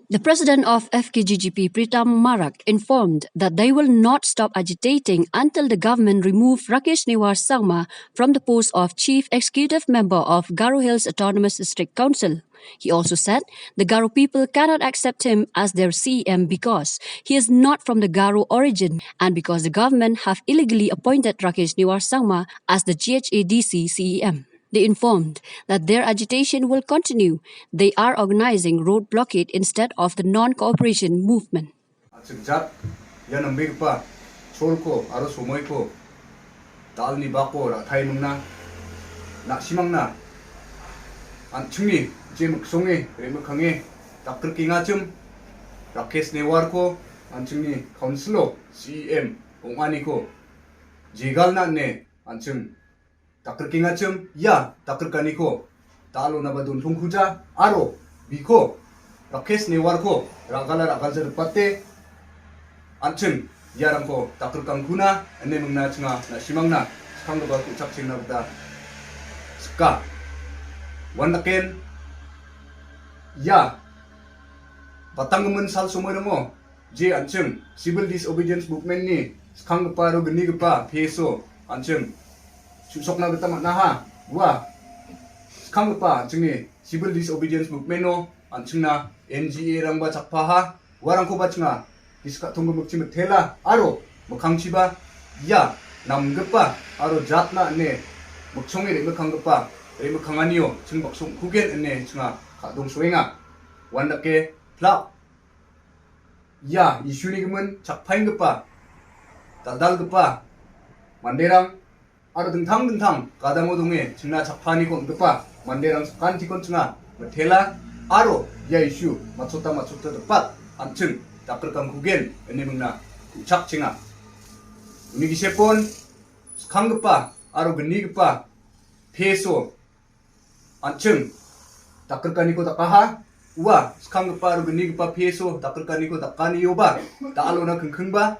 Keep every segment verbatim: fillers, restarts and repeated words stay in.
The president of F K J G P, Pritam Marak, informed that they will not stop agitating until the government remove Rakesh Newar Sangma from the post of Chief Executive Member of Garo Hills Autonomous District Council. He also said the Garo people cannot accept him as their C E M because he is not from the Garo origin and because the government have illegally appointed Rakesh Newar Sangma as the G H A D C C E M. They informed that their agitation will continue. They are organizing road blockade instead of the non-cooperation movement. An·ching jat ia nambegipa cholko aro somoiko dalni bako ra·taimingna, na·simangna, an·chingni je miksonge re·mikkange dakgrikengachim Rakesh Newarko an·chingni councilo C E M ong·aniko jegalna ine an·ching dakgrikengachim ia dakgrikaniko da·alonaba dontongkuja aro biko Rakesh Newarko ra·gala ra·galja ripate an·ching iarangko dakgrikangkuna ine mingna chinga na·simangna skanggipa ku·chakchengna gita sika. Uandaken ia batanggimin sal somoirango je an·ching civil disobedience movement-ni skanggipa aro gnigipa P S O an·ching su·sokna gita man·aha. Ua skanggipa an·chingni civil disobedience movement-o an·chingna N G A-rangba chakpaha. Uarangkoba chinga gisik ka·tong gimikchi mitela aro mikkangchiba ia namgipa aro jatna ine miksonge re·mikanggipa re·mikanganio ching bakso ong·kugen ine chinga ka·dongsoenga. Uandake plak ia issue-ni gimin chakpaenggipa, dal·dalgipa manderang aro dingtang dingtang gadango donge chingna chakpaniko on·gipa manderang sakantikon chinga mitela aro ia issue matchota matchota ripat an·ching dakgrikangkugen ine mingna ku·chakchenga. Uni gisepon skanggipa aro gnigipa P S O an·ching dakgrikaniko dakaha. Ua skanggipa aro gnigipa P S O dakgrikaniko dakanioba da·alona kingkingba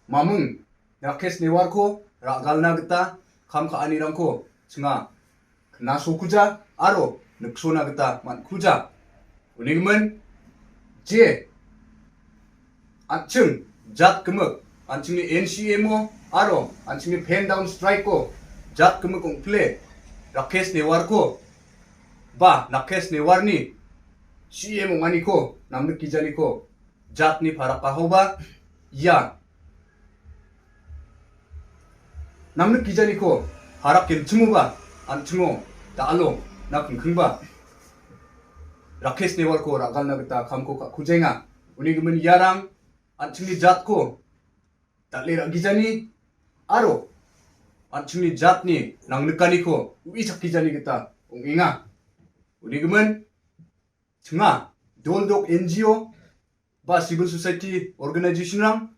maming Rakesh Newarko ra·galna gita kam ka·anirangko chinga knasokuja aro niksona gita man·kuja. Uni gimin je an·ching jat gimik, an·chingni N C M-o aro an·chingni pen down strike-o jat gimik ong·pile Rakesh Newarko ba Rakesh Newarni C E M ong·aniko namnikgijaniko jatni parakahoba ia namnikgijaniko parak genchimoba an·chingo da·alo na kingkingba Rakesh Newarko ra·galna gita kamko ka·kujaenga. Uni gimin iarang an·chingni jatko dal·e ra·gijani aro an·chingni jatni nangnikaniko u·i chakgijani gita ong·enga. Uni gimin chinga dol dok N G O ba civil society organization-rang